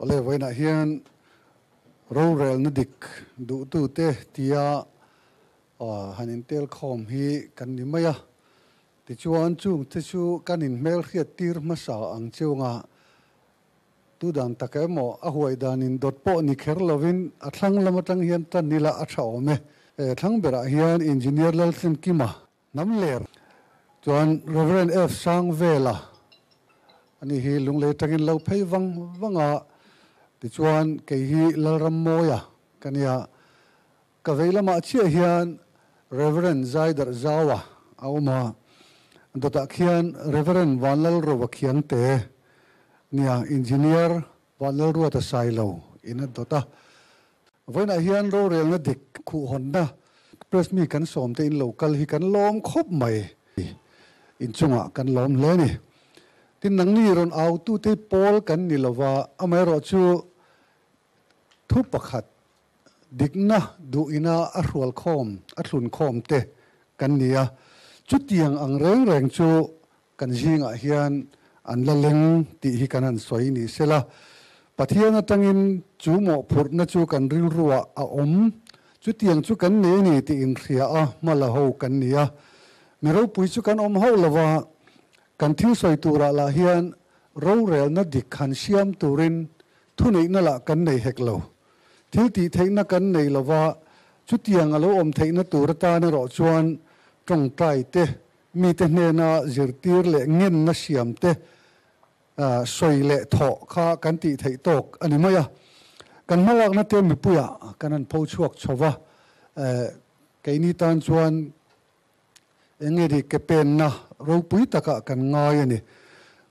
Awle vawiinah hian rorelna dik duhtute tia han intel khawm hi kan ni mai a. Tichuan chungte chu kan inhmelhriat tir hmasa ang chunga tu dan tak emaw a huai danin dawt pawh ni kher lovin a thlang lam atang hian tan ila a tha awm e. Thlang berah hian Engineer Laltlenkima Hnam ler chuan Rev. F. Sangvela ani hi lunglei atangin lo phei vang vang a, tichuan kei hi Lalrammawia ka nia. Ka vei lamah chiah hian Rev. Zaidarh Zaua a awm a, dawtah khian Rev. Vanlalrova Khiangte nia Engineer Vanlalruata Sailo in a dawt a. Vawiinah hian rorelna dik khuhhawnna press mi kan sawmte in lo kal hi kan lawm khawp mai. Inchungah kan lawm hle a ni. Tin, nangni rawn autute pawl kan ni lova, amaherawhchu thu pakhat dikna duh ina a hrual khawm, a thlun khawm te kan ni a. Chutiang ang reng reng chu Kan zingah hian an la leng tih hi kan han sawi ni sela, Pathian atangin chu mawhphurhna chu kan rilruah a awm, chutiang chu kan nei a ni tih inhria a hma la ho kan ni a. Mi ropui chu kan awm hauh lova, kan thil sawi turah lah hian rorelna dik han siam turin thuneihna lah kan nei hek lo. Thil tih theihna kan nei lova, chutiang a lo awm theihna tur atan erawh chuan tawngtai te Mite hnena zirtir leh ngenna siam te sawi leh thawh kha kan tih theih tawk a ni mai a. Kan hmalakna te mipuiah kan han pho chhuak chho va, keini tan chuan eng nge dik ke penna ropui takah kan ngai a ni.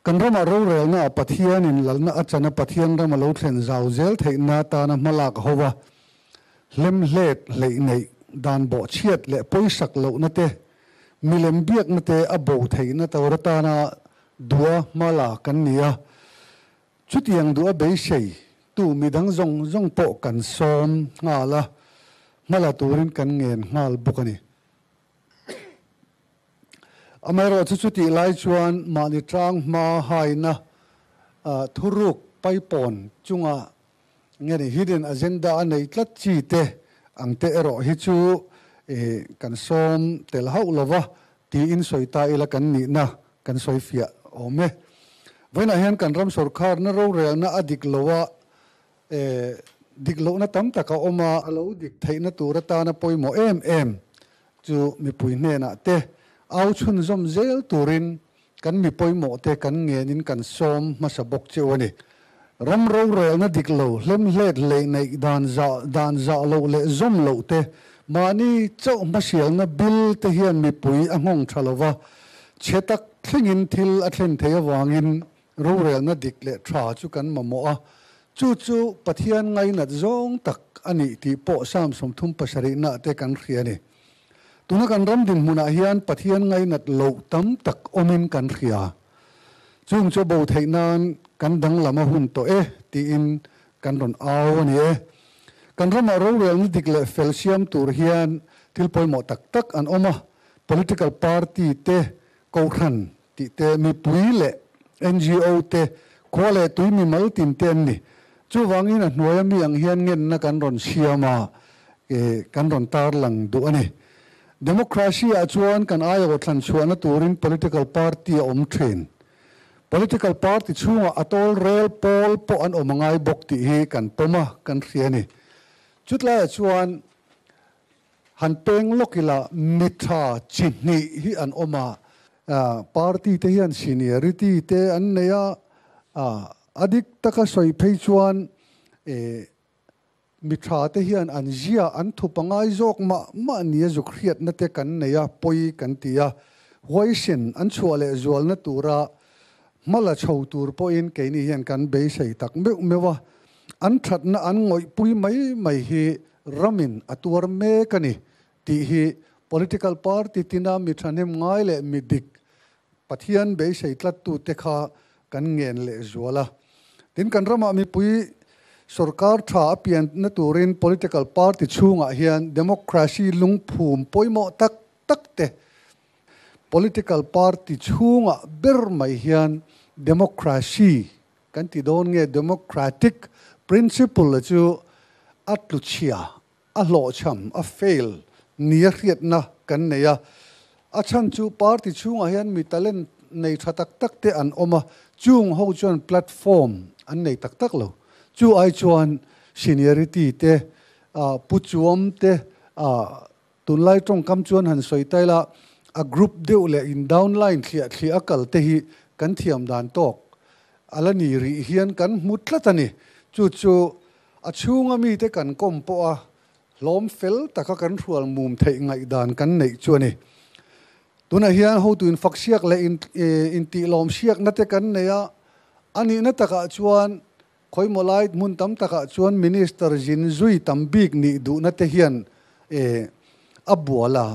Kan ramah rorelnaah Pathianin lalna a chana Pathian ram a lo thlen zau zel theihna atana hmalak ho va, hlemhlet hleih neih dan bawhchhiat leh pawisak lohna te Milem biakna te a bo theihna tur atana duha hmala kan ni a, chutiang duha beisei tu midang zawng zawng pawh kan sawm nghal a, hmala turin kan ngen nghal bawk a ni. Amaherawhchu chutih lai chuan mahni tang hma haina thuruk paipawn chunga nge ni hidden agenda a nei tlat chi te ang te erawh hi chu kan sawm tel hauh lova tiin sawi ta ila kan nihna kan sawi fiah awm e. Vawiinah hian kan ram sawrkharna rorelna a dik lo a, dik lohna tam tak a awm a, a lo dik theihna tur atana pawimawh em em chu mipui hnenah te au chhunzawm zel turin Kan mi pawimawh te kan ngenin kan sawm hmasa bawk cheu a ni. Ram rorelna dik lo, hlemhlet leh neih dan zah dan zah loh leh zawm loh te, mahni chauh hmasialna bil te hian mipui a nghawng tha lo va, chhe tak thlengin thil a thlen thei avangin rorelna dik leh tha chu kan mamawh a, chu chu Pathian ngainat zawng tak a nih tih pawh Psalm 37 nah te kan hria a ni. Tuna kan ram dinhmunah hian Pathian ngainat loh tam tak awmin kan hria. Chung chu bo theih nan kan danglam a hun tawh e tiin kan rawn au a ni e. Kan ramah rorelna dik leh fel siam tur hian thil pawimawh tak tak an awm a, political party te, kohhran tih te, mipui leh ngo te, khua leh tui mimal tin te an ni. Chuvangin a hnuaia mi ang hian ngenna kan rawn siam a, kan rawn tarlang duh a ni. Democracy ah chuan kan aiawh thlan chhuahna turin political party a awm thin. Political party chhungah a tawl rel pawl pawh an awm a ngai bawk tih hi kan pawm a, kan hria a ni. Chutlaiah chuan Han peng lawk ila mi tha chi hnih hi an awm a, party te hian seniority te an nei a, a dik taka sawi phei chuan mi tha te hian an zia an thup a ngai zawk mah mah nia zuk hriatna te kan nei a, pawi kan ti a, huaisen an chhuah leh zualna tura hma la chho tur pawhin keini hian kan beisei tak meuh meuh a, an thatna an ngawihpui mai mai hi ramin a tuar mek a ni tih hi political party tina mi thahnem ngai leh mi dik Pathian beisei tlattute kha kan ngen leh zual a. Tin, kan ramah mipui sorkar tha a pianna turin political party chhungah hian democracy lungphum pawimawh tak tak te political party chhungah ber mai hian democracy kan ti dawn nge democratic Principle chu a tluchhia, a hlawhchham, a fail nia hriatna kan nei a. A chhan chu party chhungah hian mi talent nei tha tak tak te an awm a, chung ho chuan platform an nei tak tak lo. Chu ai chuan seniority te, pu chuam te, tunlai tawngkam chuan han sawi ta ila, a group deuh leh in downline thliah thliah a kal te hi kan thiam dan tawk a la ni rih hian kan hmu tlat a ni. Chu chu a chhunga mite kan kawm pawh a hlawm fel taka kan hrual mum theih ngaihdan kan neih chu a ni. Tunah hian hotu infaksiak leh intihlawmsiakna te kan nei a, a nihna takah chuan Khawimaw lai hmun tam takah chuan Minister zin zui tam bik nih duhna te hian a bual a,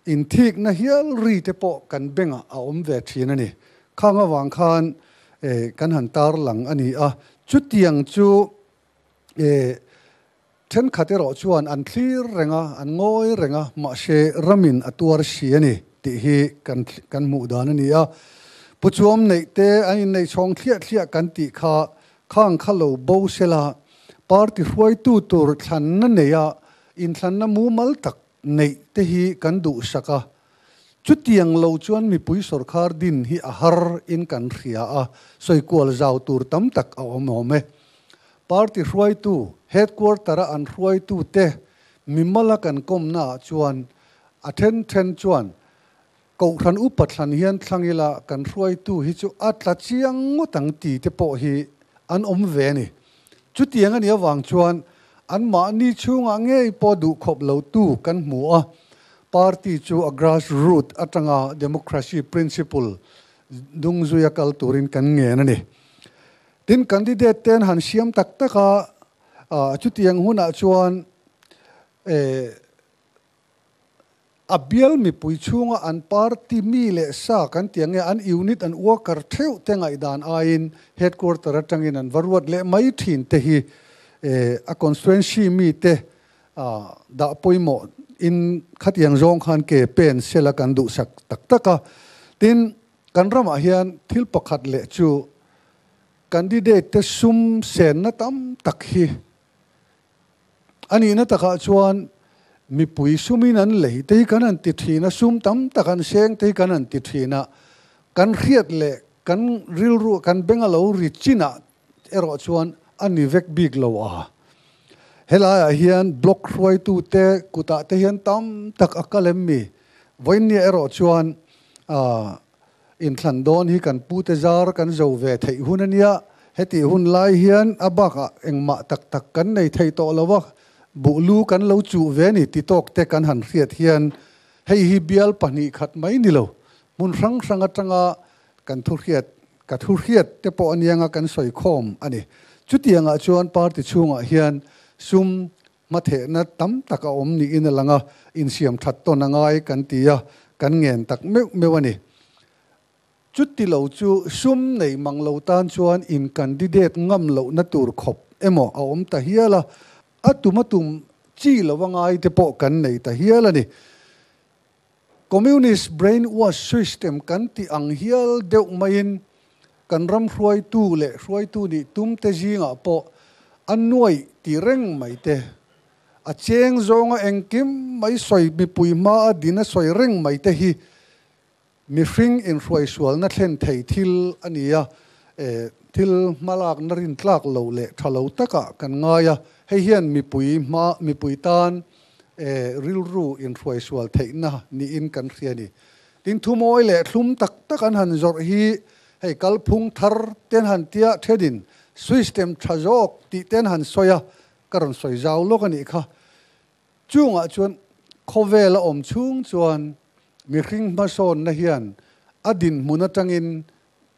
inthikna hial ri te pawh kan bengah a awm ve thin a ni. Khang avang khan kan han tarlang a ni a, chutiang chu thenkhat erawh chuan an thlir reng a, an ngawi reng a, mahse ramin a tuar si a ni tih hi kan kan hmuh dan a ni a. Pu Chuam neih te an inneih chhawng thliah thliah kan tih kha khang kha lo bo sela, party hruaitu tur thlanna neia inthlanna mumal tak neih te hi kan duhsak a. Chutiang lo chuan mipui sawrkhar din hi a har in kan hria a, sawikual zau tur tam tak a awm awm e. Party hruaitu, headquarter-a an hruaitute mimala kan kawmnaah chuan a then then chuan Kohhran upa thlan hian thlang ila kan hruaitu hi chu a tla chiang ngawt ang ti te pawh hi an awm ve a ni. Chutiang a nih avang chuan anmahni chhungah ngei pawh duhkhawp lotu kan hmu a, party chu a grass root atanga democracy principle dungzuia kal turin kan ngen a ni. Tin, candidate ten han siam tak tak a, chutiang hunah chuan A bial mipui chhunga an party mi leh sa kan tih ang nge an unit an worker theuh te ngaihdan aiin headquarter atangin an va ruat leh mai thin te hi a constituency mi te dah pawimawh in khatiang zawng khan ke pen sela kan duhsak tak tak a. Tin, kan ramah hian thil pakhat leh chu candidate te sum senna tam tak hi A nihna takah chuan mipui sumin an lei te hi kan han ti thin a, sum tam tak an seng te hi kan han ti thin a, kan hriat leh kan rilru kan beng a lo ri chinah erawh chuan a ni vek bik lo a. Helaiah hian block hruaitute kutah te hian tam tak a kal em mi? Vawiinnia erawh chuan Inthlan dawn hi kan pute zar kan zo ve theih hun a nia, hetih hun lai hian a bakah engmah tak tak kan nei thei tawh lo a, buhlu kan lo chuh ve ni ti tawk te kan han hriat hian hei hi bial pahnih khat mai ni lo, hmun hrang hrang atanga kan thu hriat, ka thu hriat te pawh a nianga kan sawi khawm a ni. Chutiangah chuan party chhungah hian sum Hmathehna tam tak a awm niin a lang a, insiam that tawn a ngai kan ti a, kan ngen tak meuh meuh a ni. Chuti lo chu sum nei mang lo tan chuan in candidate ngam lohna tur khawp emaw a awm ta hial a, a tum a tum chi lo a ngai te pawh kan nei ta hial a ni. Communist brainwash system kan tih ang hial deuh maiin kan ram hruaitu leh hruaitu nih tum te zingah pawh a nuaih ti reng mai te, a cheng zawnga engkim mai sawi mipui hmaa din a sawi reng mai te hi mihring inhruaisualna thlen thei thil a ni a, thil hmalakna rintlak lo leh tha lo takah kan ngai a, hei hian mipui hma mipui tan rilru inhruaisual theihna niin kan hria a ni. Tin, thumawi leh thlum tak tak an han zawrh hi hei kalphung thar te an han tia thenin system tha zawk tih te an han sawi a, ka rawn sawi zau lawk a nih kha. Chungah chuan khawvel a awm chhung chuan mihring hmasawnna hian a dinhmun atangin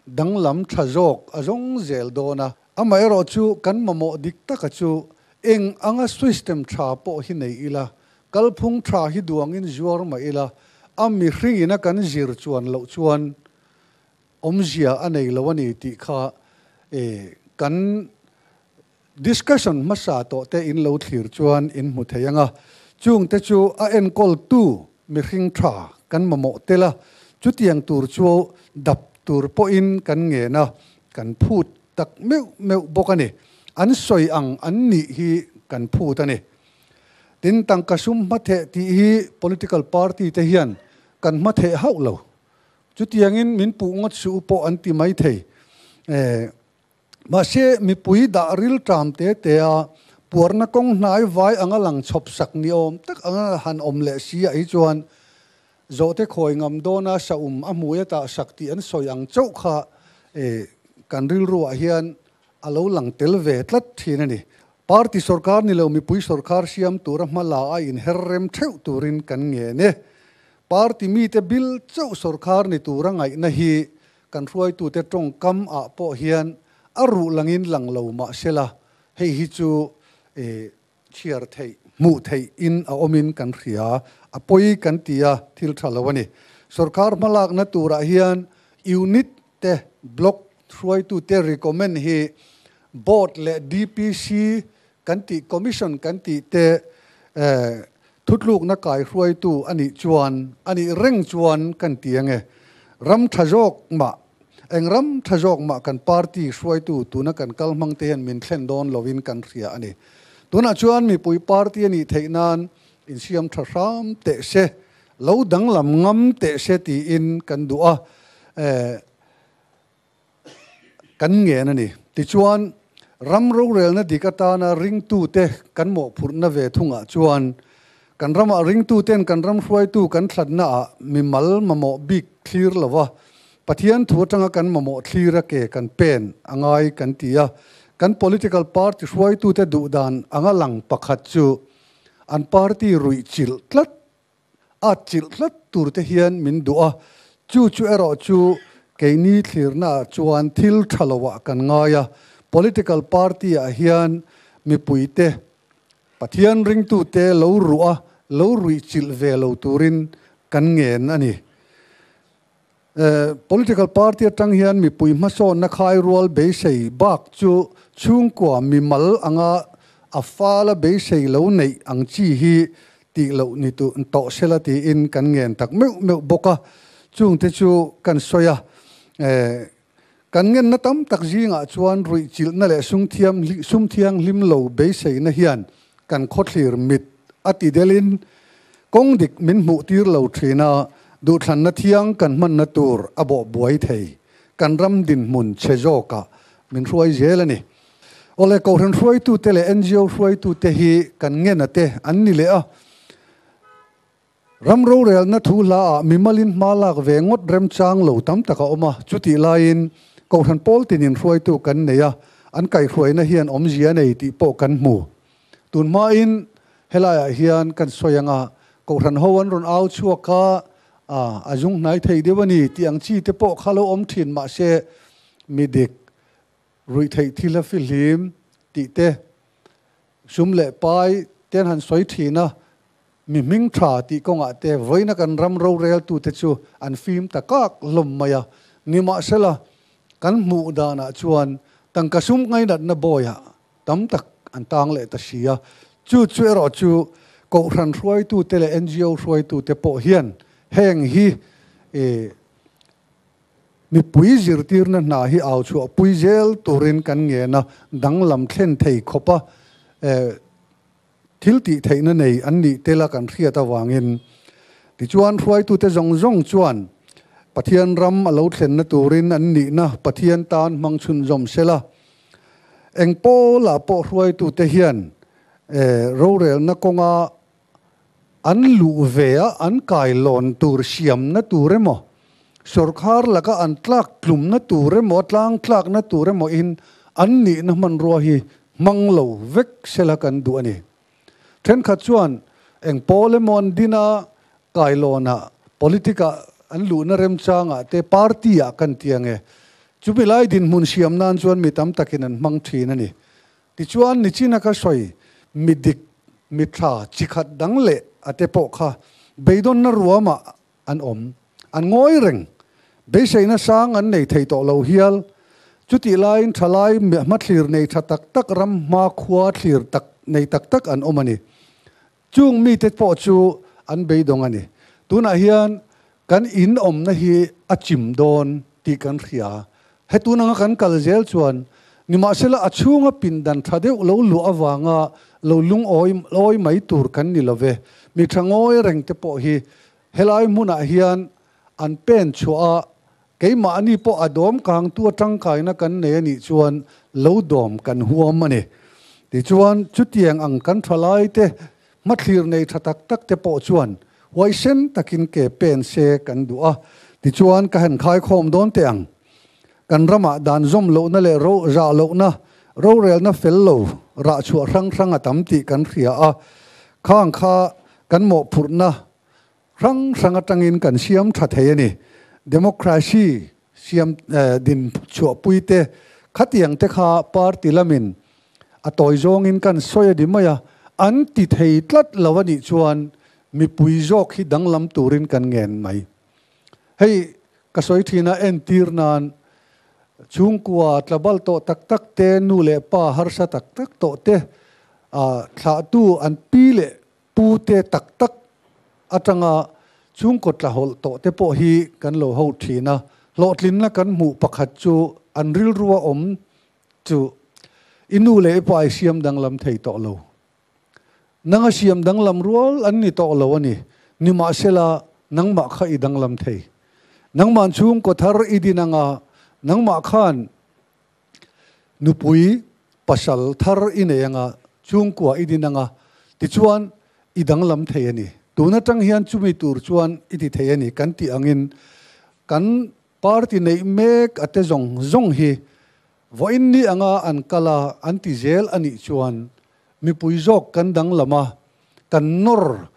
danglam tha zawk a zawng zel dawn a. Amaherawhchu kan mamawh dik taka chu eng anga system tha pawh hi nei ila, kalphung tha hi duangin zuar mah ila, a mihringin a kan zir chuan loh chuan awmzia a nei lo a ni tih kha kan Discussion hmasa tawh te in lo thlir chuan in hmu thei ang a, chung te chu a enkawltu mihring tha kan mamawh tel a, chutiang tur chu dap tur pawhin kan ngen a, kan phut tak meuh meuh bawk a ni. an sawi ang an nih hi kan phut a ni. Tin, tangka sum hmatheh tih hi political party te hian kan hmatheh hauh lo. Chutiangin min puh ngawt suh u pawh an ti mai thei. Mahse, mipui dah ril ṭam te te a, puarna kawng hnai vai anga lang chhawp sak ni awm tak anga han awm leh si ah hi chuan zawhte khawi ngam dawna saum a hmui a tah sak tih an sawi ang chauh kha kan rilruah hian a lo lang tel ve tlat thin a ni. Party sorkar ni lo mipui sorkar siam tura hma la a inher rem theuh turin kan ngen e. Party mite bil chauh sorkar ni tura ngaihna hi Kan hruaitute tawngkam ah pawh hian a ruh langin lang lo mah sela, hei hi chu chhiar theih, hmuh theih in a awmin kan hria, a pawi kan ti a, thil tha lo a ni. Sorkar hmalakna turah hian unit te, block hruaitute recommend hi board leh DPC kan tih, commission kan tih te Thutlukna kaihruaitu a nih chuan, a nih reng chuan kan ti ang e. Ram tha zawk mah, eng ram tha zawk mah kan party hruaitu tuna kan kal hmang te hian min thlen dawn lovin kan hria a ni. Tunah chuan mipui party a nih theih nan insiam tha hram teh se, lo danglam ngam teh se tiin kan duh a. Kan ngen a ni. Tichuan, ram rorelna dik atana ringtute kan mawhphurhna ve thungah chuan kan ramah ringtuten kan ram hruaitu kan thlatnaah mimal mamawh bik thlir lova Pathian thu atanga kan mamawh thlira ke kan pen a ngai kan ti a. Kan political party hruaitute duhdan anga lang pakhat chu an party ruih chilh tlat A chilh tlat tur te hian min duh a, chu chu erawh chu keini thlirnaah chuan thil tha loah kan ngai a, political party ah hian mipuite Pathian ringtute lo ruh a, lo ruih chilh ve lo turin kan ngen a ni. Political party atang hian mipui hmasawnna khai rual beisei bak chu chhungkua mimal anga a fala beisei lo neih ang chi hi tih loh ni tawh sela tiin kan ngen tak meuh meuh bawk a, chungte chu kan sawi a. Kan ngenna tam tak zingah chuan ruihchilhna leh sum thianghlim lo beiseina hian kan khawthlir mit a ti delin kawng dik min hmuh tir lo thin a, duhthlanna thiang kan hmanna tur a bawh buai thei. Kan ram dinhmun chhe zawkah min hruai zel a ni. Awle, Kohhran hruaitute leh NGO hruaitute hi kan ngena te an ni leh a. Ram rorelna thu hlaah mimalin hma lak ve ngawt remchang lo tam tak a awm a, chutih laiin Kohhran pawl tinin hruaitu kan nei a, an kaihhruaina hian awmzia nei tih pawh kan hmu. Tun hmain helaiah hian kan sawi ang a, Kohhran ho an rawn au chhuak a, a zung hnai thei deuh a ni tih ang chi te pawh kha lo awm thin mahse mi dik ruihtheih thil a fihlim tih te, sum leh pai te an han sawi thin a, Mi hming tha tih kawngah te vawiina kan ram roreltute chu an fim ta kak hlawm mai a. Nimahsela, kan hmuh danah chuan tangka sum ngainatna bawiah tam tak an tang leh ta si a. Chu chu erawh chu Kohhran hruaitute leh NGO hruaitute pawh hian heng hi mipui zirtirna hna hi au chhuahpui zel turin kan ngen a, danglam thlen thei khawpa Thil tih theihna nei an nih tela kan hriat avangin tichuan hruaitute zawng zawng chuan Pathian ram a lo thlenna turin an nihna Pathian tan hmang chhunzawm sela. Eng pawlah pawh hruaitute hian rorelna kawnga an luh ve a an kailawn tur siamna tur emaw, sawrkhar laka an tlak tlumna tur emaw, tlang tlakna tur emaw in an nihna hmanrua hi Hmang lo vek sela kan duh a ni. Thenkhat chuan eng pawl emaw an din a, kailawnah, politic-ah an luhna remchangah te party-ah kan ti ang e. Chumi lai dinhmun siam nan chuan mi tam takin an hmang thin a ni. Tichuan nichina ka sawi mi dik, mi tha, chi khat dang leh a te pawh kha beidawnna ruamah An awm. An ngawi reng. Beiseina sang an nei thei tawh lo hial. Chutih laiin thalai hmathlir nei tha tak tak ram hma khua thlir tak nei tak tak an awm a ni. Chung mite pawh chu an beidawng a ni. Tunah hian kan in awmna hi a chim dawn tih kan hria. He tun anga kan kal zel chuan Nimahsela a chhunga pindan tha deuh lo luah avanga lo lungawi lawi mai tur kan ni lo ve. Mi tha ngawi reng te pawh hi helai hmunah hian an pen chhuah a, keimahni pawh a dawm kangtu a tangkaina kan nei a nih chuan lo dawm kan huam a ni. Tichuan, chutiang ang kan thalaite hmathlir nei tha tak tak te pawh chuan huaisen takin ke pen se kan duh a, tichuan ka han khaikhawm dawn teh ang. Kan ramah dan zawm lohna leh ro zah lohna, rorelna fel lo rah chhuah hrang hrang a tam tih kan hria a, khang kha kan mawhphurhna hrang hrang atangin kan siam tha thei a ni. Democracy siam din chhuahpui te khatiang te kha party lamin a tawi zawngin kan sawi a ni mai a, an ti thei tlat lo a nih chuan mipui zawk hi danglam turin kan ngen mai. Hei ka sawi thin a, entir nan chhungkua tlabal tawh tak tak te, nu leh pa harsa tak tak tawh te, thlahtu an pi leh pu te tak tak atanga chhungkaw tlahawlh tawh te pawh hi kan lo ho thin a, hlawhtlinna kan hmuh pakhat chu an rilrua awm chu i nu leh i pa i siam danglam thei tawh lo. Nanga siam danglam rual an ni tawh lo a ni. Nimahsela, nangmah kha i danglam thei. Nangmah chhungkaw thar i din anga, nangmah khan nupui pasal thar i nei anga, chhungkua i din anga, tichuan i danglam thei a ni. Tun atang hian chumi tur chuan i ti thei a ni kan tih angin kan party neih mek a te zawng zawng hi Vawiin ni anga an kal a, an ti zel a nih chuan mipui zawk kan danglam a, kan nawr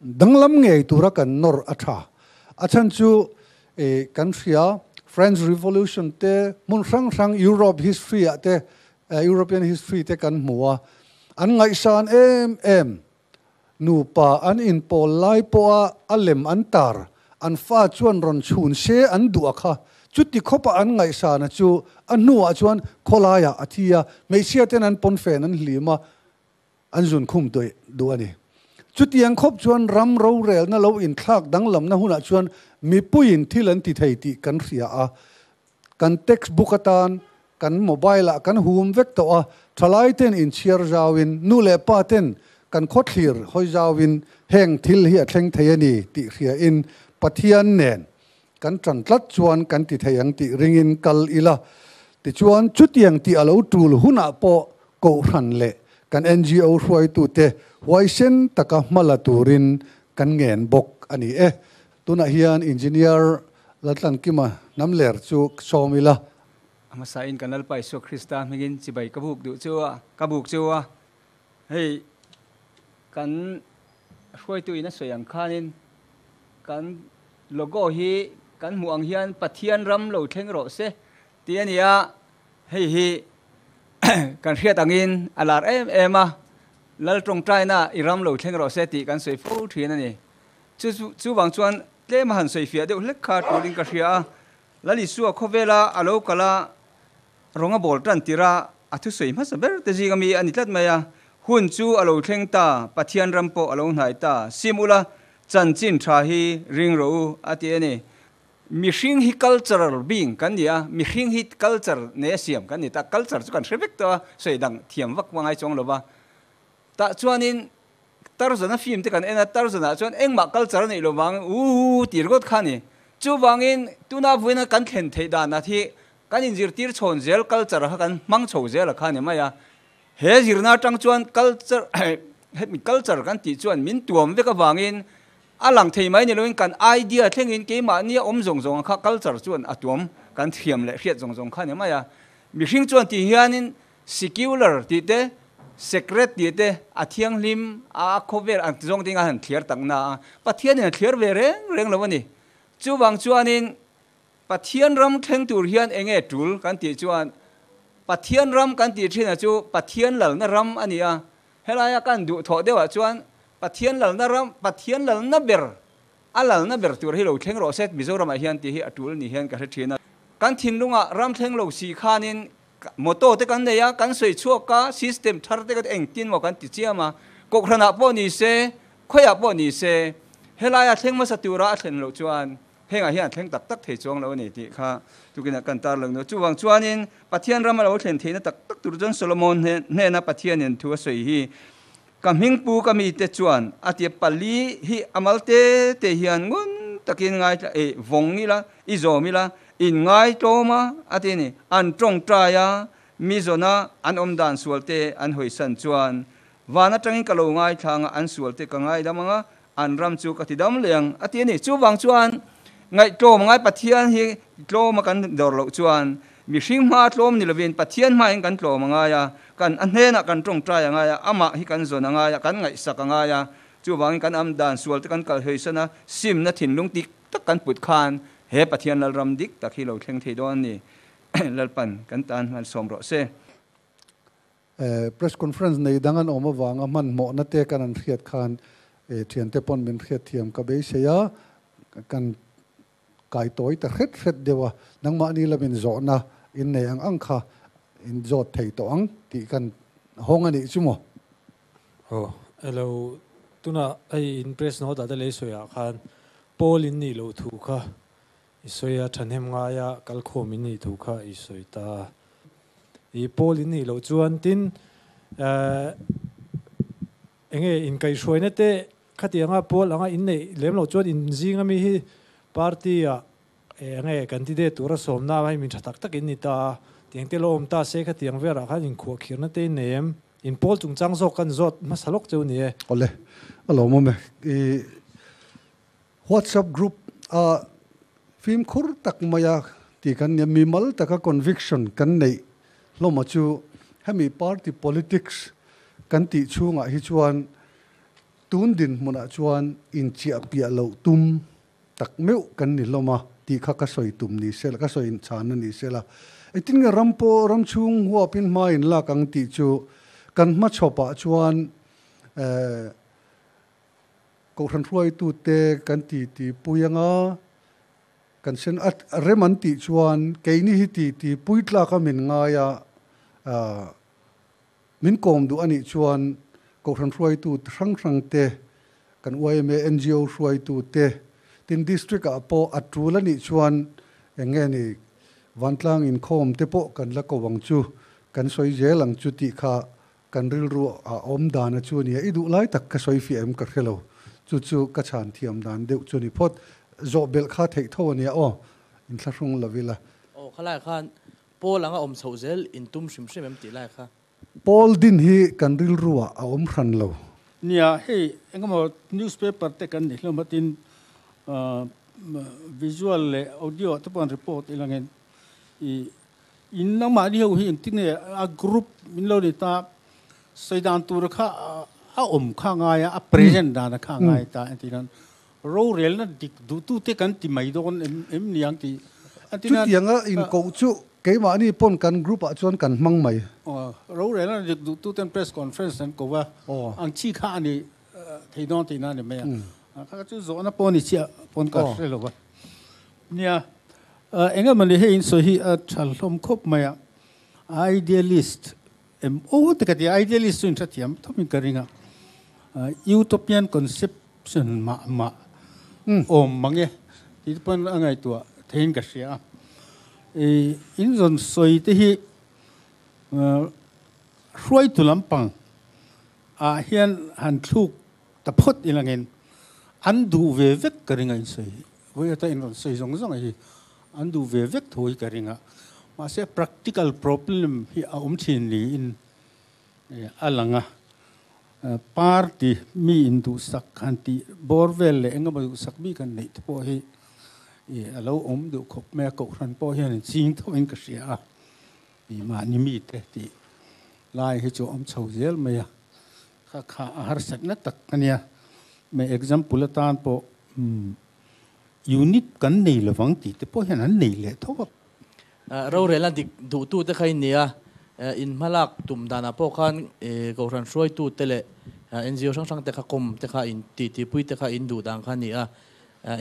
danglam ngei tura kan nawr a tha. A chhan chu kan hria French Revolution te hmun hrang hrang Europe history ah te European history te kan hmu a, an ngaihsan em em Nupa an inpawl lai pawha a lem an tar, an fa chuan rawn chhun se an duh a kha. Chuti khawpa an ngaihsana chu a hnuah chuan khawlaiah a thi a, hmeichhia ten an pawnfen an hlim a, an zun khum duh a ni. Chutiang khawp chuan ram rorelna lo inthlak danglamna hunah chuan mipuiin thil an ti thei tih kan hria a, Kan text book atan kan mobile ah kan hum vek tawh a, thalai ten inchhiar zauin, nu leh pa ten kan khawthlir hawi zauin heng thil hi a thleng thei a ni tih hriain Pathian nen kan tan tlat chuan kan ti thei ang tih ringin kal ila. Tichuan chutiang tih a lo tul hunah pawh Kohhran leh kan NGO hruaitute huaisen taka hma la turin kan ngen bawk a ni e. Tunah hian Engineer Laltlankima Hnamler chu sawm ila. A hmasain kan Lalpa Isua Krista hmingin chibai ka buk duh chu a, ka buk chu a. Hei kan hruaitu in a sawi ang khanin kan logo hi kan hmuh ang hian Pathian ram lo thleng rawh se tih a ni a, hei hi kan hriat angin a lar em em a, Lal tawngtaina i ram lo thleng rawh se tih kan sawi fo thin a ni. Chu chuvang chuan tlem a han sawi fiah deuh hlek kha tulin ka hria a, Lal Isua khawvela a lo kal a, rawng a bawl tan tir a, a thusawi hmasa ber te zing ami a ni tlat mai a, hun chu a lo thleng ta, Pathian ram pawh a lo hnai ta, sim ula, chanchin tha hi ring rawh u, a ti a ni. Mihring hi cultural being kan ni a, mihring hi culture nei a siam kan ni ta, culture chu kan hre vek tawh a, sawi dang thiam vak ngai chuang lo va, tah chuanin Tarzan-a film te kan en a, Tarzan-ah chuan engmah culture a neih lo vang uu tih ringawt kha a ni. Chuvangin tuna vawiina kan thlen theih danah hi kan inzirtir chhawn zel culture kha kan hmang chho zel a kha a ni mai a. He zirna atang chuan culture hemi culture kan tih chuan min tuam vek avangin a lang thei mai ni loin kan idea thlengin keimahnia awm zawng zawng kha culture chuan a tuam kan thiam leh hriat zawng zawng kha a ni mai a. Mihring chuan tih hianin Secular tih te, Secret tih te, a thianghlim a khawvel ang zawng ding a han thliar tak na a, Pathianin a thliar ve reng reng lo a ni. Chuvang chuanin Pathian ram thleng tur hian eng nge tul kan tih chuan Pathian ram kan tih thin a chu Pathian lalna ram a ni a, helaia kan duhthawh deuhah chuan Pathian lalna ram, Pathian lalna ber, a lalna ber tur hi lo thleng rawh se Mizoramah hian tih hi a tul ni hian ka hre thin a. Kan thinlungah ram thleng lo si khanin Motor te kan nei a, kan sawi chhuak a, system thar te kha engtin maw kan ti chiam a, Kohhranah pawh ni se, khawiah pawh ni se, helaia thleng hmasa tura a thlen loh chuan Hengah hian a thleng tak tak thei chuang lo a ni tih kha tukinah kan tar lang nu. Chuvang chuanin Pathian ram a lo thlen theihna tak tak tur chuan Solomon hnena Pathianin thu a sawi hi, Ka hmingpu ka mite chuan a tia pali hi a mal te te hian ngun takin ngaithla e vawng ila, i zawm ila, in ngaitlawm a, a ti a ni. An tawngtai a, mi zawna an awm dan sual te an hawisan chuan van atangin ka lo ngaithla anga an sual te ka ngaidam anga an ram chu ka ti dam leh ang, a ti a ni. Chuvang chuan ngaihtlawm ngai Pathian hi tlawma kan dawr loh chuan mihring hma tlawm ni lovin Pathian hmain kan tlawm a ngai a, kan a hnenah kan tawngtai a ngai a, amah hi kan zawn a ngai a, kan ngaihsak a ngai a. Chuvangin kan am dan sual te kan kal hawisan a, simna thinlung dik tak kan put khan he Pathian Lalram dik tak hi lo thleng thei dawn a ni. Lalpan kan tan hmalsawm rawh se. Press conference nei dang an awm avanga hmanhmawhna te kan an hriat khan thiante pawn min hriat thiam ka beisei a, kan kai tawi ta hret hret deuh a, nangmahni lamin zawhna in nei ang ang kha in zawt thei tawh ang tih kan hawng a nih chu maw? Aw, elo tunah hei in press note ah te lei sawi ah khan Paul in nih loh thu kha I sawi a, thahnem ngaia kalkhawm in nih thu kha i sawi ta. I pawl in nih loh chuan tin enge inkaihhruaina te khatianga pawl anga in neih lem loh chuan in zing ami hi party ah enge candidate tura sawmna hei min tha tak tak in ni ta a, tiang te lo awm ta se khatiang velah khan inkhuahkhirna te in nei em? In pawl chungchang zawk kan zawt hmasa lawk cheu ni e. Awle, a lawmawm e. I WhatsApp group a fimkhur tak maia tih kan nia, mimal taka conviction kan neih hlawma chu hemi party politics kan tih chhungah hi chuan tun dinhmunah chuan inchiah piah loh tum tak meuh kan ni hlawm a tih kha ka sawi tum ni sela, ka sawi inchhanna ni sela. Engtin nge ram pawh ram chhung huapin hma in lak ang tih chu kan hmachhawpah chuan eh, Kohhran hruaitute kan ti ti pui anga kan sen a rem an tih chuan keini hi ti ti pui tlak a min ngai a, min kawm duh a nih chuan Kohhran hruaitu hrang hrang te, kan yma NGO hruaitu te, tin District ah pawh a tul a nih chuan eng nge ni vantlang inkhawm te pawh kan la ko ang chu, kan sawi zel ang chu tih kha Kan rilru a awm dan a chu nia, i duh lai tak ka sawi fiah em ka hre lo, chu chu ka chhan thiam dan deuh chu ni phawt, zawh belh kha theih tho a nia aw, inthlahrung lo ila. Aw khalai khan Paul anga awm chhoh zel in tum hrim hrim em tih lai kha. Paul din hi kan rilru ah a awm hran lo. Nia, hei engemaw newspaper te kan ni hlawm a tin visual leh audio ah te pawh an report ilangin i In nangmahni ho hi engtin nge a group min lo ni ta sawi dan tur kha a awm kha ngai a, a present dan a kha ngai ta engtin nan rorelna dik duhtute kan ti mai dawn em em ni ang tih engtin nan Chutianga inkoh chu keimahni pawn kan group ah chuan kan hmang mai. Aw, rorelna dik duhtuten press conference an ko a, ang chi kha a ni thei dawn tihna a ni mai a. Kha chu zawhna pawh a ni chiah pawn ka hre lo va. Nia, eng emawni hei in sawi hi a tha hlawm khawp mai a, idealist em aw te ka ti a, idealist chu in hrethiam thawmin ka ring a, utopian conception mah mah awm mang e tih te pawn a ngaihtuah theiin ka hria a, in zawn sawi te hi hruaitu lampang ah hian han thluk ta phawt ilangin an duh ve vek ka ring a in sawi hi. Vawi ata in rawn sawi zawng zawng hi an duh ve vek tho hi ka ring a, mahse practical problem hi a awm thin niin a lang a, party mi in duhsak han tih bawr vel leh engemaw duhsak bik han neih te pawh hi a lo awm duh khawp mai a, kohhran pawh hian in ching tho in ka hria a, mahni mite tih lai hi chu a awm chho zel mai a. Kha kha a harsatna tak a nia. Mai example atan pawh unit kan nei lovang tih te pawh hian an nei leh tho a. Rorelna dik duhtu te kha in nia. In hmalak tum danah pawh khan Kohhran hruaitu te leh NGO hrang hrang te kha kawm te kha in titipui te kha in duh dan kha a ni a.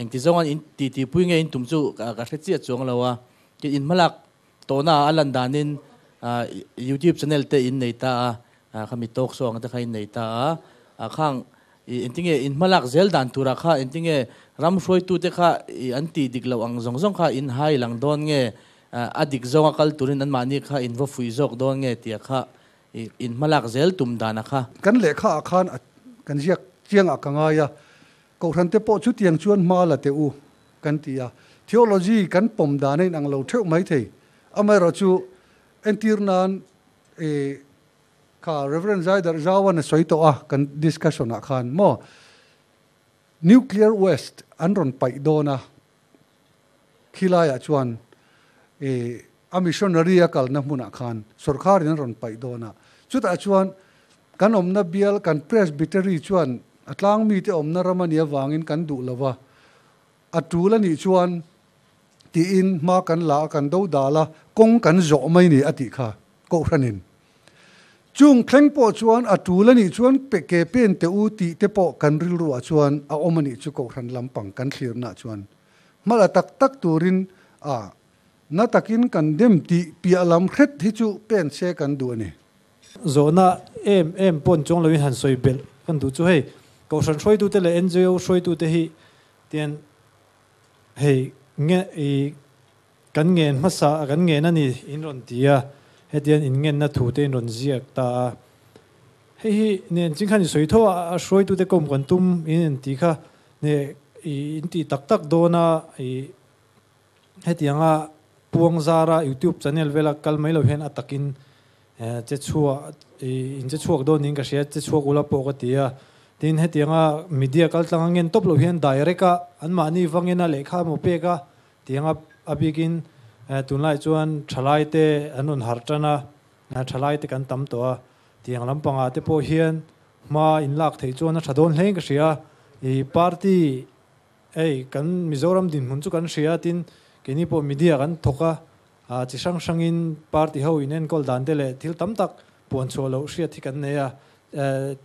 Engti zawnga in titipui nge in tum chu ka hre chiah chuang lo a. Tin in hmalak Tawhna a lan danin YouTube channel te in nei ta a, khami talk show ang te kha in nei ta a, khang I engtinge in hmalak zel dan turah kha engtinge ram hruaitute kha i an tih dik loh ang zawng zawng kha in hai lang dawn nge, a dik zawnga kal turin anmahni kha in va fuih zawk dawn nge tia kha i in hmalak zel tum dana kha. Kan lehkha ah khan a kan ziak chiang ah ka ngai a, Kohhran te pawh chutiang chuan hma la teh u kan ti a, theology kan pawm dan a inang lo theuh mai thei. Amaherawhchu entir nan i Kha Rev. Zaidarh Zauan a sawi tawh a kan discussion ah khan maw Nuclear waste an rawn paih dawn a, khilai ah chuan i a missionary a kalna hmunah khan sawrkharin an rawn paih dawn a, chutah chuan kan awmna bial kan Presbytery chuan a tlang mite awmna ram a nih avangin kan duh lo va, a tul a nih chuan tiin hma kan la a, kan do dal a, kawng kan zawh mai ni a tih kha Kohhranin. Chung thleng pawh chuan a tul a nih chuan pe ke pen teh u tih te pawh kan rilruah chuan a awm a nih chu Kohhran lampang kan thlirnaah chuan hma la tak tak turin a na takin kan dem tih piah lam hret hi chu pen se kan duh a ni. Zawhna em em pawn chuang loin han sawi belh kan duh chu hei Kohhran hruaitute leh NGO hruaitute hi tian hei nge i Kan ngen hmasa a kan ngen a ni in rawn ti a, hetiang in ngenna thu te in rawn ziak ta a. Hei hi nen ching khan i sawi tho a, a hruaitute kawm kan tum in in ti kha ne i in tih tak tak dawn a, i hetianga puang zara youtube channel vela kal mai lo hian a takin che chhuah i in che chhuak dawn niin ka hria, che chhuak ula pawh ka ti a. Tin hetianga media kal tlang a ngen tawp lo hian direct a anmahni vangena lehkha emaw pek a, Tiang a bikin tunlai chuan thalai te an rawn harh tan a, thalai te kan tam tawh a, tiang lampangah te pawh hian hma in lak theih chuan a tha dawn hlein ka hria. I party hei kan Mizoram dinhmun chu kan hria a, tin keini pawh media kan thawk a, chi hrang hrangin party ho in enkawl dan te leh thil tam tak puan chhuah loh hriat hi kan nei a,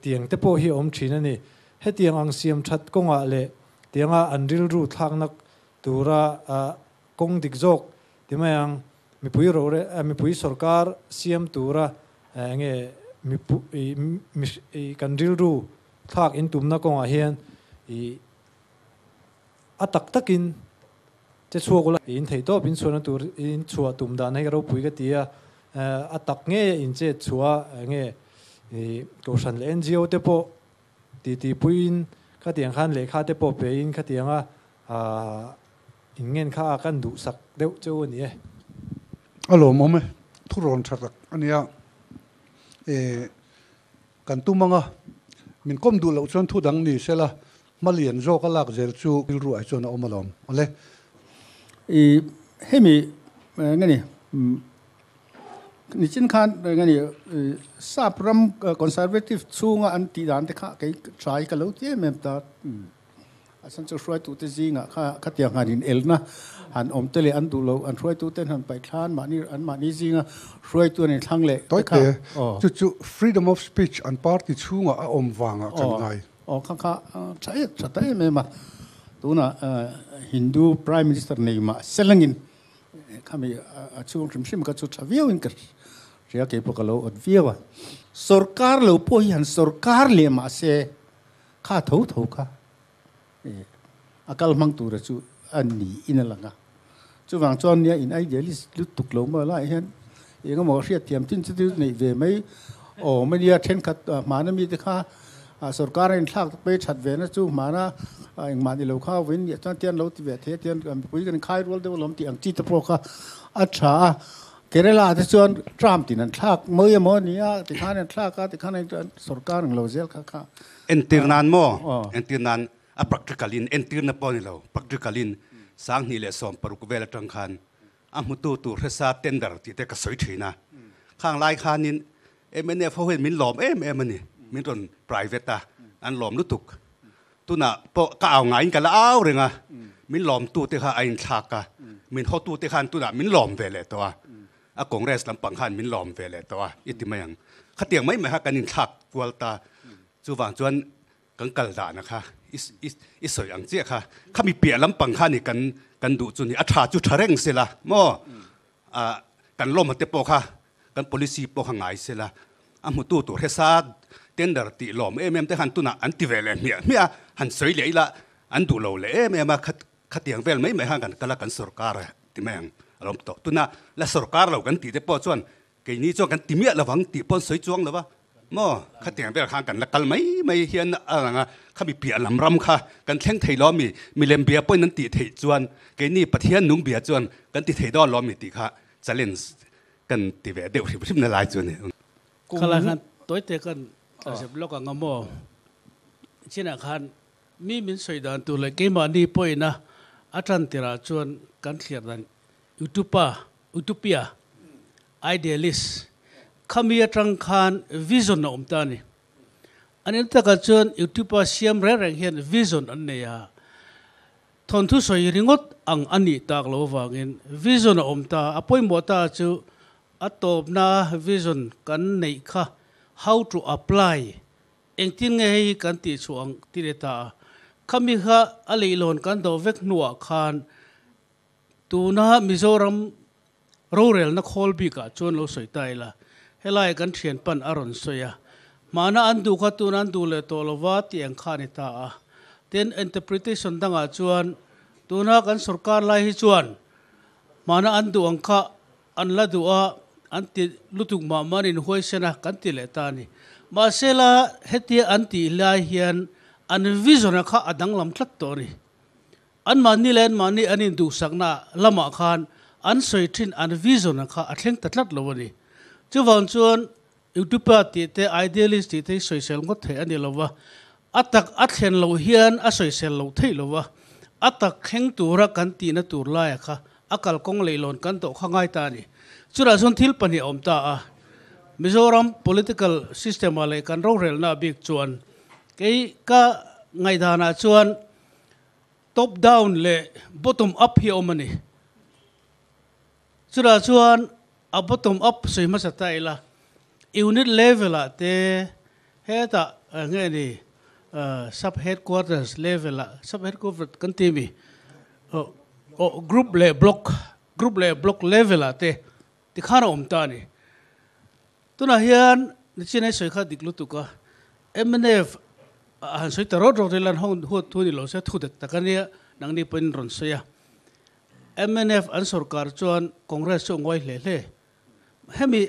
tiang te pawh hi a awm thin a ni. Hetiang ang siam that kawngah leh tianga an rilru thlakna Tura kawng dik zawk ti mai ang, mipui rore mipui sorkar siam tura enge i kan rilru thlak in tumna kawngah hian i a tak takin che chhuak ula in theih tawp in chhuahna tur in chhuah tum dan hei ropui ka ti a, a tak ngei a in chet chhuah enge i kohhran leh NGO te pawh Titi puiin khatiang khan lehkha te pawh pein khatianga in ngen kha a kan duhsak deuh cheu a ni e. A lawmawm e, thurawn tha tak a nia. E, kan tum anga min kawm duh loh chuan thu dang ni sela, hma lian zawk a lak zel chu rilru ah chuan a awm alawm. Awle. I hemi nge ni Nichin khan eng a ni sap ram conservative chhunga an tih dan te kha kei try ka lo ti em em ta. A chhan chu hruaitute zingah kha khatiang han inelna han awm te leh an duh lo an hruaituten han paih thlan mahni an mahni zinga hruaitu an inthlang leh te kha. Tawite, chu chu freedom of speech an party chhungah a awm vangah kan ngai. Aw kha kha tha em tha ta em em a. Tunah Hindu Prime Minister nei mah selangin Khami a chhung hrim hrim kha chu tha viau in ka hria kei pawh ka lo awt viau a. Sorkar lo pawh hi han sorkar leh mah se kha tho tho kha a kal hmang tura chu a ni in a lang a. Chuvang chuan nia in idealist lutuk lo maw lai hian eng emaw hriatthiam chin chu neih ve mai awm a nia thenkhat hmana mite kha Sorkar a inthlak pei that ve na chu hmana engmah ni lo kha vawiin nih chuan tian lo ti ve thei a tian mipui kan inkhai rual deuh alawm tih ang chi te pawh kha a tha a. Kerala te chuan tram tin an thlak mai emaw a ni a tikhan an thlak a tikhan sorkar ang lo zel kha kha. Entir nan maw? Entir nan a practical in entirna pawh a ni lo practical in 2016 vel atang khan a hmutu tur hresa tender tih te ka sawi thin a. Khang lai khanin Mnf ho hian min lawm em em a ni, min rawn private a, an lawm lutuk. Tunah pawh ka au ngaiin ka la au reng a, min lawmtute kha a inthlak a, min hawtute khan tunah min lawm ve leh tawh a, a Congress lampang khan min lawm ve leh tawh a, i ti mai ang. Khatiang mai mai kha kan inthlak kual ta, chuvang chuan Kan kal dahna kha i sawi ang chiah kha, khami piah lampang kha ni kan kan duh chu ni, a tha chu tha reng sela maw, kan lawmhate pawh kha kan policy pawh kha ngai sela, a hmutu tur hresa Tender tih lawm em em te khan tunah an ti ve leh hmiah hmiah a, han sawi leh ila an duh lo leh em em a, khatiang vel mai mai khan kan kal a, kan sorkar a ti mai ang a lo awm tawh. Tuna la sorkar lo kan tih te pawh chuan keini chuan kan ti miah lo vang tih pawh an sawi chuang lo va, maw khatiang vel khan kan la kal mai mai hian a lang a, khami piah lam ram kha kan thleng thei lo ami, milem bia pawhin an tih theih chuan keini Pathian nung bia chuan kan ti thei dawn lo ami tih kha challenge kan ti ve deuh hrim hrim na lai chu a ni. Khalai khan tawite kan tlazep lawk ang a maw? Chinah khan mi min sawi dan tur leh keimahni pawhin a a tan tirah chuan kan thliar dan Utupa, Utopia, Idealist khami atang khan vision a awm ta a ni. An en takah chuan Utupa siam reng reng hian vision an nei a, thawnthu sawi ringawt ang a nih tak lo avangin vision a awm ta. A pawimawh ta chu A tawpna vision kan neih kha how to apply, engtin nge hei hi kan tih chhuah ang ti leh ta a. Khami kha a leihlawn kan dawh vek hnuah khan tuna Mizoram rorelna khawl bikah chuan lo sawi ta ila, helai kan thian pan a rawn sawi a, hmana an duh kha tuna an duh leh tawh lova tih ang kha a ni ta a. Tin, interpretation dangah chuan tuna kan sorkar lai hi chuan hmana an duh ang kha An la duh a, an ti lutuk mah mah an inhuaisen a, kan ti leh ta a ni. Mahsela, hetia an tih lai hian an vision-a kha a danglam tlat tawh a ni. Anmahni leh anmahni an induhsakna lamah khan an sawi thin an vision-a kha a thleng ta tlat lo a ni. Chuvang chuan Utopia tih te, idealist tih te hi sawisel ngawt theih a ni lo va, a tak a thlen loh hian a sawisel loh theih lo va, a tak thleng tura kan tihna tur laia kha a kalkawng leihlawn kan tawh kha ngai ta a ni. Chutah chuan thil pahnih a awm ta a, Mizoram political system-ah leh kan rorelna bik chuan kei ka ngaihdanah chuan top down leh bottom up hi a awm a ni. Chutah chuan a bottom up sawi hmasa ta ila, unit level ah te hetah nge ni sub headquarters level ah, sub headquarters kan ti mi aw group leh block, group leh block level ah te tikhan a awm ta a ni. Tunah hian nichin ai sawi kha dik lutuk a, mnf han sawi ta rawt rawt ila an huat thu ni lo se thu dik tak a nia nangni pawhin rawn sawi a. Mnf an sorkar chuan Congress chu a ngawi hle hle. Hemi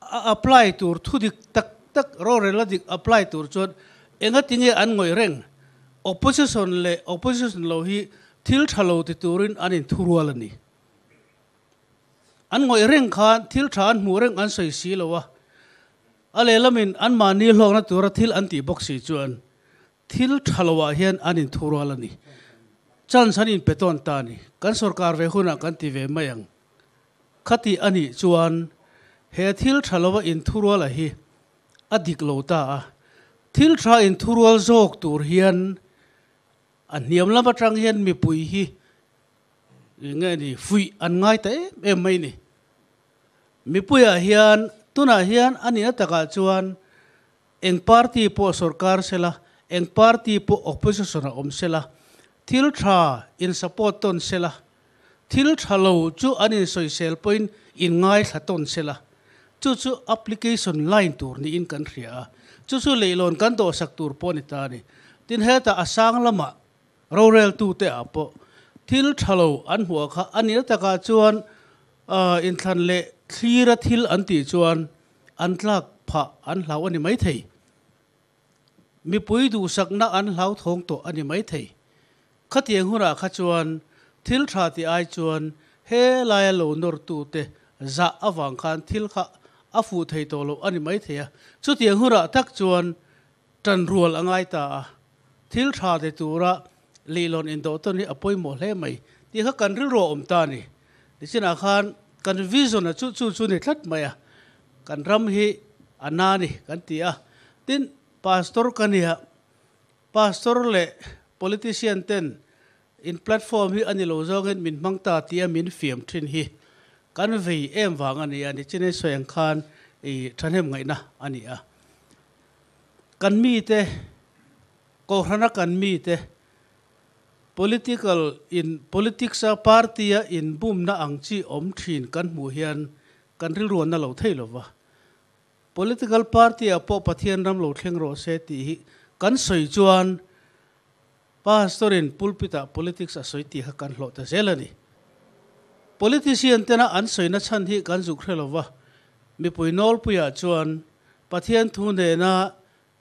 a apply tur thu dik tak tak rorel a dik apply tur chuan engati nge an ngawih reng? Opposition leh opposition lo hi thil tha lo ti turin an inthurual a ni. An ngawih reng khan thil tha an hmuh reng an sawi si lo a, a lehlamin anmahni hlawkna tura thil an tih bawk si chuan Thil tha lo ah hian an inthurual a ni. Chance an inpe tawn ta a ni. Kan sorkar ve hunah kan ti ve mai ang. Khati a nih chuan he thil tha lo a inthurual a hi a dik lo ta a. Thil tha inthurual zawk tur hian a hniam lam atang hian mipui hi nge ni fuih an ngai ta em em mai ni. Mipuiah hian tunah hian a nihna takah chuan Eng party pawh sorkar sela, eng party pawh opposition a awm sela, thil tha in support tawn sela, thil tha lo chu an insawisel pawhin in ngaithla tawn sela, chu chu application line tur niin kan hria a, chu chu leihlawn kan dawhsak tur pawh a ni ta a ni. Tin, hetah a sang lamah roreltute ah pawh thil tha lo an hmuh kha a nih na takah chuan inthlan leh thlira thil an tih chuan An tlak phah an hlau a ni maithei. Mipui duhsakna an hlauthawng tawh a ni maithei. Khatiang hunah kha chuan thil tha tih ai chuan he laia lo nawrtute zah avang khan thil kha a fuh thei tawh loh a ni maithei a. Chutiang hunah tak chuan tanrual a ngai ta a. Thil tha ti tura lihlawn indawh tawn hi a pawimawh hle mai tih kha kan rilru a awm ta a ni. Nichinah khan kan vision a chu chu chu ni tlat mai a, kan ram hi a na ni kan ti a. Tin, pastor ka nia, pastor leh politician ten in platform hi a ni lo zawngin min hmang ta tia min fiam thin hi kan vei em vang a ni a, nichin sawi ang khan i thahnem ngaihna a ni a. Kan mite, Kohhrana kan mite Political in politics a party a inbumna ang chi awm thin kan hmuh hian kan rilruanna lo thei lova. Political party ah pawh Pathian ram lo thleng rawh se tih hi kan sawi chuan Pastor in pulpit ah politics a sawi tih kha kan hlawh ta zel a ni. Politician tena an sawina chhan hi kan zuk hre lova, mipui nawlpuiah chuan Pathian thu nena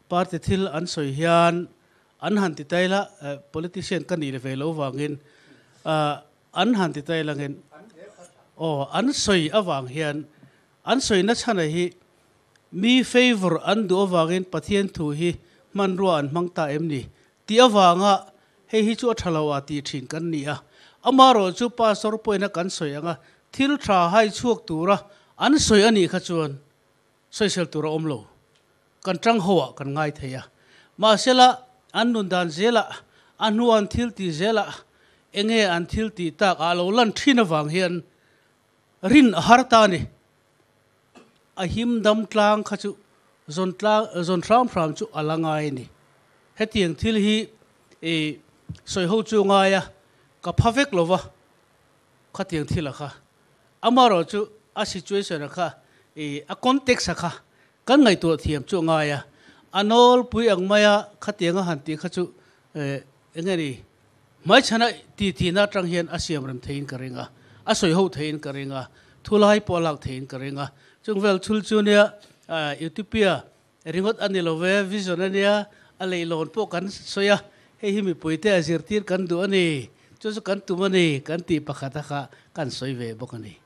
party thil an sawi hian an han ti tail a, politician ka nih ve lo vangin an han ti tail angin aw an sawi avang hian an sawina chhana hi mi favour an duh avangin Pathian thu hi hmanrua an hmang ta em ni tih avanga hei hi chu a tha lo a tih thin kan ni a, amaherawh chu pastor pawhin a kan sawi anga thil tha hai chhuak tura an sawi a nih kha chuan sawisel tur a awm lo, kan tang ho ah kan ngai thei a, mahsela an nun dan zelah a hnu an thil tih zelah enge an thil tih tak ah lo lan thin avang hian rin a har ta a ni. A him dam tlang kha chu zawn tlang zawn hram hram chu a la ngai a ni. Hetiang thil hi i sawi ho chu ngai a, ka pha vek lo va khatiang thil a kha. Amaherawh chu a situation a kha i a context a kha kan ngaihtuah thiam chu a ngai a. A nawlpui ang maia khatiang a han tih kha chu eng nge ni Hmaichhana tithihna atang hian a siam rem theiin ka ring a, a sawi ho theiin ka ring a, thulai pawh a lak theiin ka ring a. Chung vel chhul chu nia Utopia ringawt a ni lo ve, vision a nia, a leihlawn pawh kan sawi a, hei hi mipuite a zirtir kan duh a ni, chu chu kan tum a ni kan tih pakhat a kha kan sawi ve bawk a ni.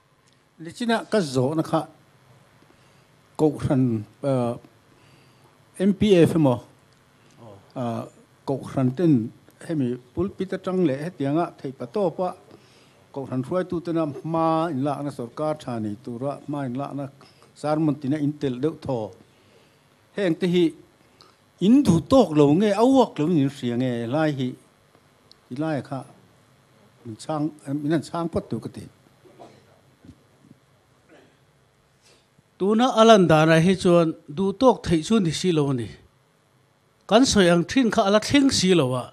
Nichina ka zawhna kha Kohhran MPF emaw Kohhran ten hemi pulpit atang leh hetianga theihpa tawpa Kohhran hruaitu tena hma inlakna sorkar tha nei tura hma inlakna sermon tina in telh deuh thaw. Heng te hi in duh tawk lo nge a uak lo in in hria nge helai hi ti laia kha min chhang min han chhang phawt tur ka ti. Tuna a lan danah hi chuan duh tawk theih chu ni si lo a ni. Kan sawi ang thin kha a la thleng si lo a,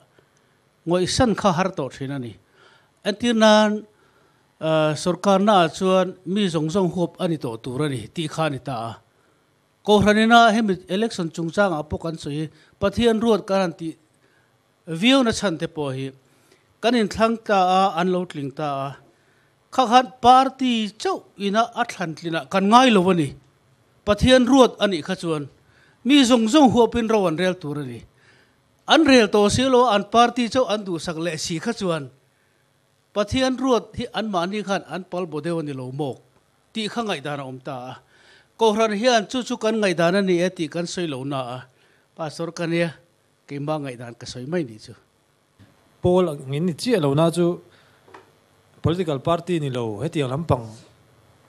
ngawihsan kha har tawh thin a ni. Entir nan sorkarnaah chuan mi zawng zawng huap a ni tawh tur a ni tih kha a ni ta a. Kohhranina hemi election chungchangah pawh kan sawi hi Pathian ruat kan han tih viau na chhan te pawh hi kan inthlang ta a, an lo tling ta a. Kha khan party chauh ina a thlan tlinah kan ngai lo a ni. Pathian ruat a nih kha chuan mi zawng zawng huapin ro an rel tur a ni. An rel tawh si lo a, an party chauh an duhsak leh si kha chuan Pathian ruat hi anmahni khan an pal bo deuh a ni lo mawk tih kha ngaihdan a awm ta a. Kohhran hian chu chu kan ngaihdan a ni e tih kan sawi lo na a, Pastor ka nia, keimah ngaihdan ka sawi mai nih chu. Pawl angin ni chiah lo na chu political party ni lo hetiang lampang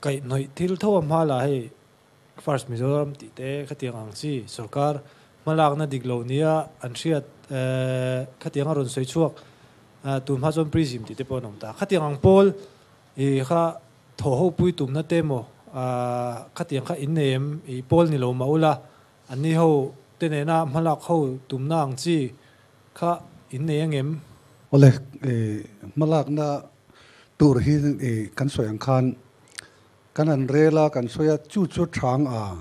kaihhnawih thil tho a hma la hei First Mizoram tih te khatiang ang chi sorkar hmalakna dik lo nia an hriat khatiang a rawn sawi chhuak tun hma chuan Prism tih te pawh an awm ta. Khatiang ang pawl i kha thaw ho pui tumna te emaw khatiang kha in nei em i pawl ni lo mah ula anni ho te nena hmalak ho tumna ang chi Kha in nei ang em? Awle, hmalakna tur hi kan sawi ang khan kan han rel a, kan sawi a, chu chu thang a,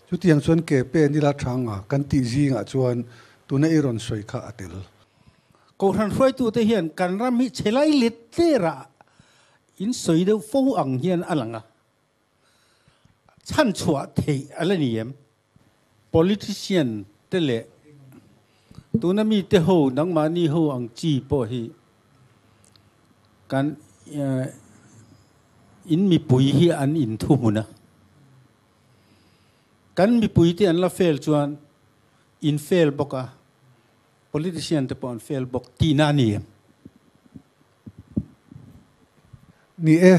chutiang chuan ke pen ila thang a kan tih zingah chuan tuna i rawn sawi kha a tel. Kohhran hruaitute hian kan ram hi chhelai let tlerah in sawi deuh fo ang hian a lang a, chhanchhuah theih a la ni em? Politician te leh tuna mi te ho nangmahni ho ang chi pawh hi kan in mipui hi an inthu hmun a, kan mipui te an la fail chuan in fail bawk a, politician te pawh an fail bawk tihna a ni em? Ni e,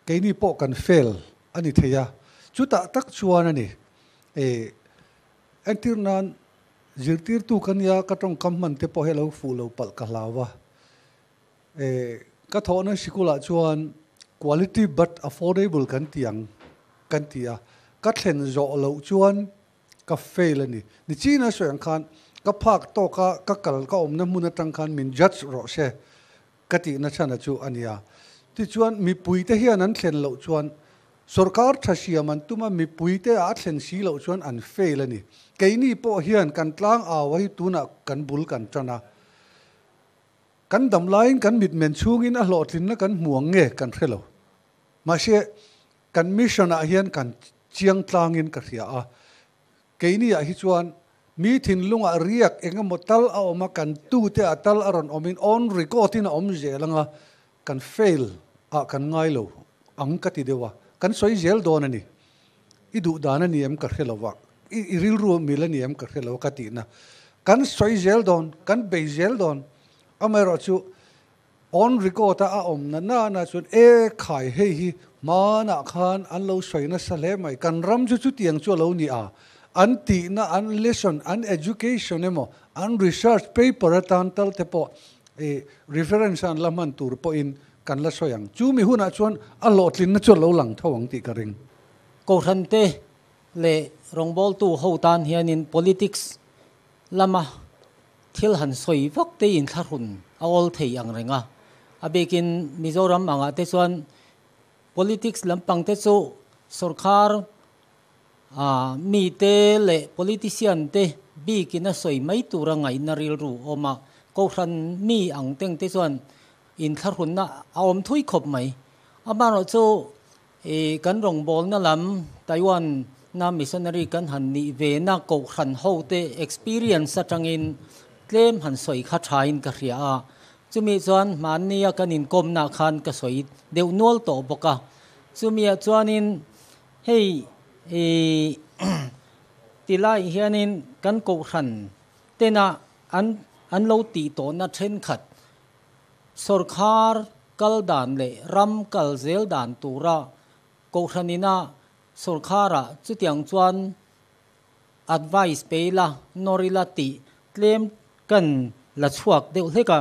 Keini pawh kan fail a ni thei a, chutah tak chuan a ni. E, entir nan zirtirtu ka nia, ka tawngkam hman te pawh hi a lo fuh lo palh ka hlau a. E, ka thawhna sikulah chuan quality but affordable kan ti ang kan ti a, ka thlen zawh loh chuan ka fail a ni. Nichina sawi ang khan ka phak tawka ka kal ka awmna hmun atang khan min judge rawh se Ka tihna chhana chu a nia. Tichuan, mipuite hian an thlen loh chuan Sorkar tha siam an tum a, mipuite a thlen si loh chuan an fail a ni. Keini pawh hian kan tlang au a hi tunah kan bul kan tan a. Kan dam laiin kan mitmen chhungin a hlawhtlinna kan hmu ang nge kan hre lo. Mahse, kan mission ah hian kan chiang tlangin ka hria a. Keini ah hi chuan mi thinlungah riak eng emaw tal a awm a, kan tute ah tal a rawn awmin on record in a awm zel ang a, kan fail ah kan ngai lo ang ka ti deuh a, kan sawi zel dawn a ni. I duh dan a ni em ka hre lo va, i rilru mil a ni em ka hre lo a ka tihna. Kan sawi zel dawn, kan bei zel dawn. Amaherawhchu On record a a awm na nana chuan e khai hei hi hmanah khan an lo sawi nasa hle mai, kan ram chu chutiang chu a lo ni a, an tihna, an lesson, an education emaw, an research paper atan tal te pawh i reference a an la hman tur pawhin kan la sawi ang. Chu mi hunah chuan a hlawhtlinna chu a lo lang tho ang tih ka ring. Kohhrante leh rawngbawltu ho tan hianin politics lama thil han sawi vak te inthlahrun a awl thei ang reng a. A bikin Mizoram angah te chuan politics lampang te chu sorkar mi te leh politician te bikin a sawi mai tura ngaihna rilru a awm a. Kohhran mi ang teng te chuan inthlahrunna a awm thui khawp mai. Amaherawhchu I kan rawngbawlna lam Taiwan na missionary kan han nih ve na kohhran ho te experience atangin tlem han sawi kha thain ka hria a, chumi chuan hmannia kan inkawmna khan ka sawi deuh nual tawh bawk a, chumi ah chuanin hei i tilai hianin kan kohhran tena an an lo tih tawhna thenkhat Sawrkhar kal dan leh ram kal zel dan tura Kohhranina sawrkharah chutiang chuan advice pe ila, nawr ila tih tlem kan la chhuak deuh hlek a.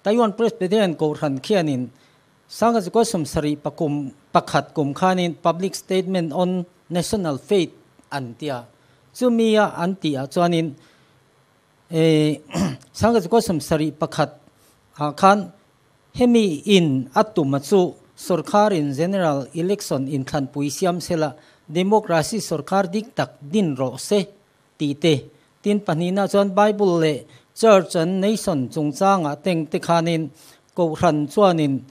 Taiwan Presbyterian Kohhran khianin Sangha 77 pakum pakhat kum khanin Public Statement on National Faith an tia. Chumia an tihah chuanin 1971 ah khan hemi in a tum a chu sorkar in General Election inthlanpui siam sela Democracy sorkar dik tak din rawh se tih te, tin pahnihna chuan Bible leh Church and Nation chungchangah teng te khanin Kohhran chuanin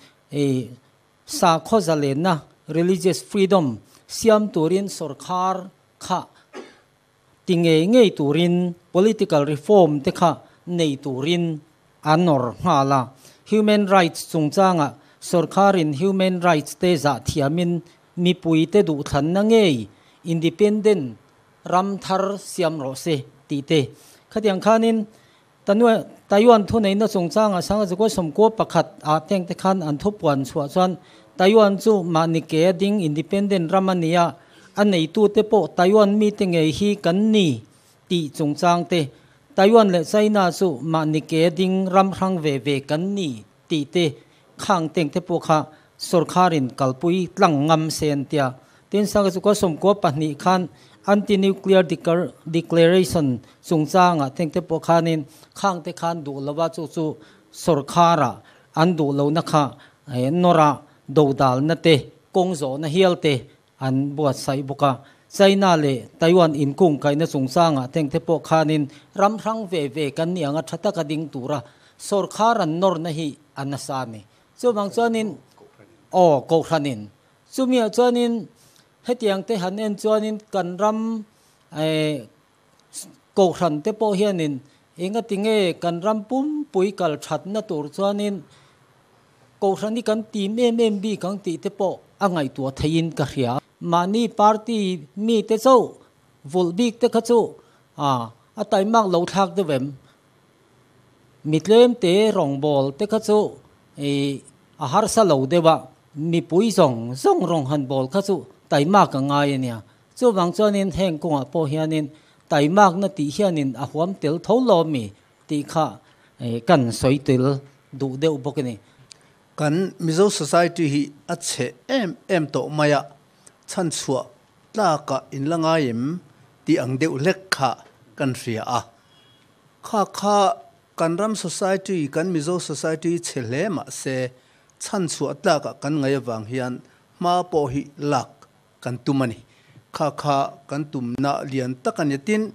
sakhaw zalenna, Religious Freedom, siam turin sorkar kha Ti ngei ngei turin political reform te kha nei turin a nawr nghal a. Human rights chungchangah sorkarin human rights te zah thiamin mipui te duhthlanna ngei independent ram thar siam rawh se tih te. Khatiang khanin Taiwan thuneihna chungchangah 1991 ah teng te khan an thupuan chhuah chuan Taiwan chu mahni ke a ding independent ram a ni a, a neitute pawh Taiwan mite ngei hi kan ni tih chungchang te, Taiwan leh China chu mahni ke a ding ram hrang ve ve kan ni tih te khang teng te pawh kha sorkharin kalpui tlang ngam se an tia. Tin, 1992 khan Anti-Nuclear Declaration chungchangah teng te pawh khanin khang te khan duh lova chu chu sorkharah an duh lohna kha nawra dodalna te, kawng zawhna hial te an buatsaih bawk a. China leh Taiwan inkungkaihna chungchangah teng te pawh khanin ram hrang ve ve kan nih anga tha taka ding tura sorkhar an nawrna hi a nasa a ni. Chuvang chuanin aw Kohhranin chumiah chuanin hetiang te han en chuanin kan ram Kohhran te pawh hianin engati nge kan ram pumpui kal thatna tur chuanin Kohhran hi kan tim em em bik ang tih te pawh a ngaihtuah theihin ka hria. Mahni party mite chauh vulh bik te kha chu a taimak lo thlak deuh em? Mi tlem te rawngbâwl te kha chu a harsa lo deuh a, mipui zawng zawng rawng han bâwl kha chu taimak a ngai a nia. Chuvang chuanin heng kawngah pawh hianin taimakna tih hianin a huam tel tho lo mi tih kha kan sawi tel duh deuh bawk a ni. Kan Mizo society hi a chhe em em tawh mai a, chhanchhuah tlakah in la ngai em tih ang deuh hlek kha kan hria a. Kha kha kan ram society, kan Mizo society hi chhe hle mah se, chhanchhuah tlakah kan ngaih avang hian hma pawh hi lak kan tum a ni. Kha kha kan tumna lian tak a ni. Tin,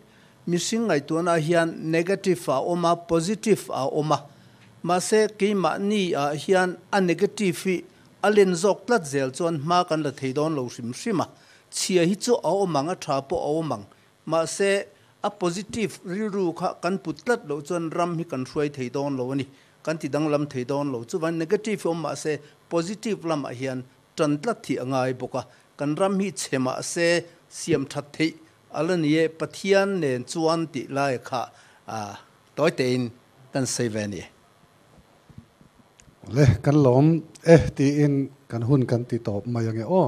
mihring ngaihtuahna hian negative a awm a, positive a awm a. Mahse, keimahni ah hian a negative hi a len zawk tlat zel chuan hma kan la thei dawn lo hrim hrim a. Chhia hi chu a awm ang, a tha pawh a awm ang. Mahse, a positive rilru kha kan put tlat loh chuan ram hi kan hruai thei dawn lo a ni. Kan ti danglam thei dawn lo. Chuvangin negative hi awm mahse positive lamah hian tan tlat hi a ngai bawk a. Kan ram hi chhe mahse siam that theih a la ni e, Pathian nen chuan tih lai kha tawi tein kan sawi ve a ni. Le, kan lawm e tiin kan hun kan ti tawp mai ange aw.